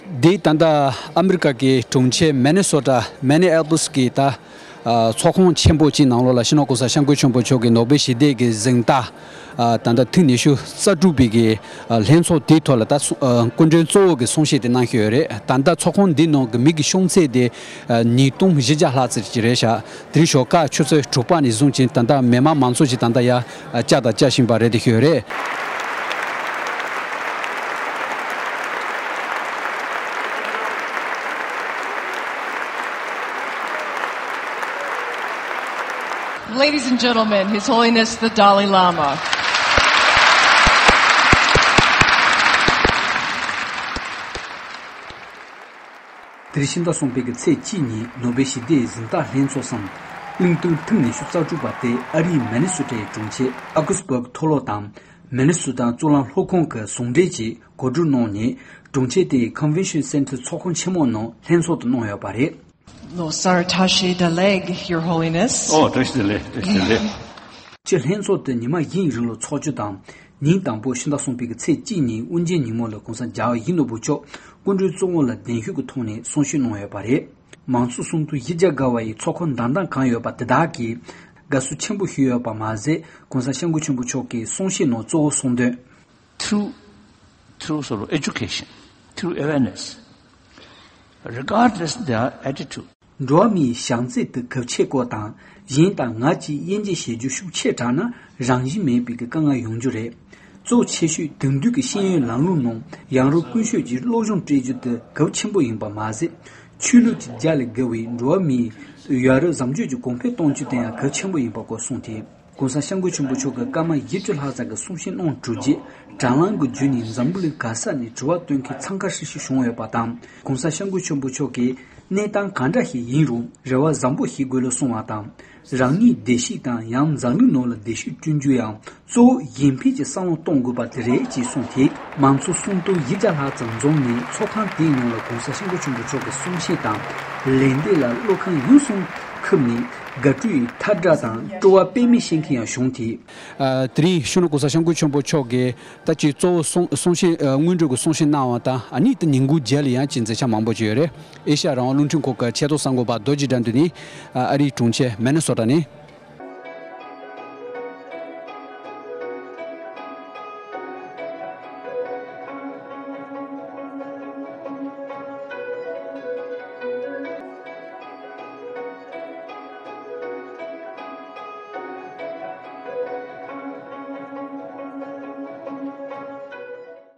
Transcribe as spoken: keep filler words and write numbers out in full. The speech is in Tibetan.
འདི་ད་ལྟ་ཨ་མི་རི་ཀ་གི་གྲོང་ཁྱེར་མེ་ནེ་སོ་ཊ་མེ་ནེ་ཨེ་པོ་ལིས་ཀྱི་ད་ཨ་ཚོགས་ཁང་ཆེན་པོ་གཅིག་ནང་ལོགས་ལ་སྤྱི་ནོར་༸གོང་ས་༸སྐྱབས་མགོན་ཆེན་པོ་མཆོག་གི་ནོ་བེལ་ཞི་བདེ་གི་གཟེངས་རྟགས་ཨ་ད་ལྟ་ཐེངས་ཉི་ཤུ་རྩ་དྲུག་པའི་གི་ཨ་ལྷན་ཚོགས་དེའི་ཐོག་ལ་ད་སུ་ཨ་སྐུ་མགྲོན་གཙོ་བོ་གི་གསུང་བཤད་དེ་གནང་བཞིན་ཡོད་རེད། ད་ལྟ་ཚོགས་ཁང་འདི་ནང་གི་མི་གི་ཤོང་ཚད་དེ་ཨ་ཉིས་སྟོང་བཞི་བརྒྱ་ལྷག་ཙམ་ཅིག་རེད་ཤག་དེ་རིང་ཞོགས་ཀ་ཆུ་ཚོད་དྲུག་པ་ནས་བཟུང་ཅིང་ད་ལྟ་མི་མང་མང་ཚོགས་ཀྱིས་ད་ལྟ་ཡ་བཅར་དང་བཅར་བཞིན་པ་རེད་དེ་ཞུ་ཡོད་རེད། Ladies and gentlemen, His Holiness the Dalai Lama. དེ་རིང་ཕྱི་ཟླ་གསུམ་པའི་གི་ཚེས་གཅིག་ཉིན་ནོ་བེལ་ཞི་བདེའི་གཟེངས་རྟགས་ལྷན་ཚོགས་སམ་གླེང་སྟེགས་ཐེངས་ཉི་ཤུ་རྩ་དྲུག་པ་དེ་ཨ་རིའི་མེ་ནེ་སོ་ཊའི་གྲོང་ཁྱེར་ཨ་ཀུ་སི་བྷག་མཐོ་སློབ་དང་མེ་ནེ་སོ་ཊ་གཙུག་ལག་སློབ་ཁང་གི་ཟུང་འབྲེལ་གྱིས་གོ་སྒྲིག་གནང་ནས་གྲོང་ཁྱེར་དེའི་Convention Center ཚོགས་ཁང་ཆེན་མོ་ནང་ལྷན་ཚོགས་དུ་གནང་ཡོད་པ་རེད། Losar Tashi Daleg, Your Holiness. ཨོ་བཀྲ་ཤིས་བདེ་ལེགས། བཀྲ་ཤིས་བདེ་ལེགས། སྤྱིར་ལྷན་ཚོགས་དེ་ཉི་མ་བཞིའི་རིང་ལ་འཚོགས་རྒྱུ་དང་། ཉིན་དང་པོ་ཕྱི་ཟླ་གསུམ་པའི་གི་ཚེས་གཅིག་ཉིན་དབུ་འབྱེད་ཉིན་མོ་ལ་༸གོང་ས་༸རྒྱལ་བ་ཡིད་བཞིན་ནོར་བུ་མཆོག་སྐུ་མགྲོན་གཙོ་བོ་ལ་གདན་ཞུ་གི་ཐོག་ནས་གསུང་བཤད་གནང་ཡོད་པ་རེད། མང་ཚོགས་སུམ་སྟོང་བཞི་བརྒྱ་བརྒལ་བ་ཡིས་ཚོགས་ཁང་འདམ་འདམ་གང་ཡོད་པ་དེ་དག་གིས་དགའ་བསུ་ཆེན་པོ་ཞུས་ཡོད་པ་མ་ཟད་༸གོང་ས་༸སྐྱབས་མགོན་ཆེན་པོ་མཆོག་གི་གསུང་བཤད་ནང་གཙོ་བོ་གསུང་དོན། Through, through sort of education, through awareness, regardless their attitude. འགྲོ་བ་མིའི་བྱམས་བརྩེ་དེ་གལ་ཆེ་སྐོར་དང་། གཞན་དང་ང་བཅས་དབྱེ་འབྱེད་བྱེད་རྒྱུ་ཤུགས་ཆེ་དྲགས་ན་རང་བཞིན་མེད་པའི་གི་དཀའ་ངལ་ཡོང་རྒྱུ་རེད། གཙོ་ཆེ་ཤོས་དེང་དུས་ཀྱི་ཤེས་ཡོན་ལམ་ལུགས་ནང་ཡང་རུ་ཀུན་སྤྱོད་ཀྱི་སློབ་སྦྱོང་སྤྲད་རྒྱུ་དེ་གལ་ཆེན་པོ་ཡིན་པ་མ་ཟད། ཆོས་ལུགས་ཀྱི་རྒྱ་ལས་བརྒལ་བའི་འགྲོ་བ་མིའི་ཡ་རབས་བཟང་སྤྱོད་ཀྱི་གོང་འཕེལ་གཏོང་རྒྱུ་དེ་ཡང་གལ་ཆེན་པོ་ཡིན་པ་སྐོར་གསུངས་ཏེ། ༸གོང་ས་༸སྐྱབས་མགོན་ཆེན་པོ་མཆོག་གིས་སྐར་མ་བཞི་བཅུ་ལྷག་ཙམ་གྱི་གསུང་བཤད་གནང་གྲུབ་རྗེས་དྲ་ལམ་གྱི་བརྒྱུད་ནས་འཛམ་བུ་གླིང་ག་ས་ནས་དྲི་བ་བཏོན་མཁན་འཚང་ཁ་ཤིག་ཤིག་བྱུང་ཡོད་པ་དང་། ༸གོང་ས་༸སྐྱབས་མགོན་ཆེན་པོ་མཆོག་གིས་གནས་སྟངས་གང་འདྲ་ཞིག་ཡིན་རུང་རེ་བ་བཟང་པོ་ཞིག་དགོས་ལ་གསུངས་པ་དང་། རང་ཉིད་བདེ་སྐྱིད་དང་ཡང་འཛམ་གླིང་ནང་ལ་བདེ་སྐྱིད་བསྐྲུན་རྒྱུ་ཡང་གཙོ་བོ་གཞན་ཕན་གྱི་བསམ་བློ་གཏོང་དགོས་པ་དེ་རེད་ཅེས་གསུངས་ཏེ། མང་ཚོགས་སུམ་སྟོང་བཞི་བརྒྱ་ལྷག་ཙམ་འཛོམས་ནས་ཚོགས་ཁང་དེའི་ནང་ལ་༸གོང་ས་༸སྐྱབས་མགོན་ཆེན་པོ་མཆོག་གི་གསུང་བཤད་དང་ལན་འདེབས་ལ་བློ་ཁ་ཡོངས་སུ་ཁུབ་ནས་དགའ་སྤྲོའི་ཐལ་སྒྲ་དང་སྤྲོ་བ་དཔེ་མེད་བཤད་མཁན་ཡང་བྱུང་སྟེ། ཨ་དེ་རིང་གཞོན་ནུ་༸གོང་ས་༸སྐྱབས་མགོན་ཆེན་པོ་མཆོག་གིས་ད་ཅིག་གཙོ་བོ་གསུང་གསུང་བཤད་ཨ་སྔོན་འགྲོ་གི་གསུང་བཤད་གནང་བ་དང་ཨ་ནི་དེ་ཉིན་གུང་རྗེས་ལ་ཡང་ཅིག་མཛད་འཆར་མང་པོ་ཅིག་ཡོད་རེད། ཨེ་ཤ་ཡ་རང་དབང་རླུང་འཕྲིན་ཁང་གི་ཆེས་མཐོ་གསར་འགོད་པ་རྡོ་རྗེ་དགྲ་འདུལ་ནི་ཨ་ཨ་རིའི་གྲོང་ཁྱེར་མེ་ནེ་སོ་ཊ་ནས།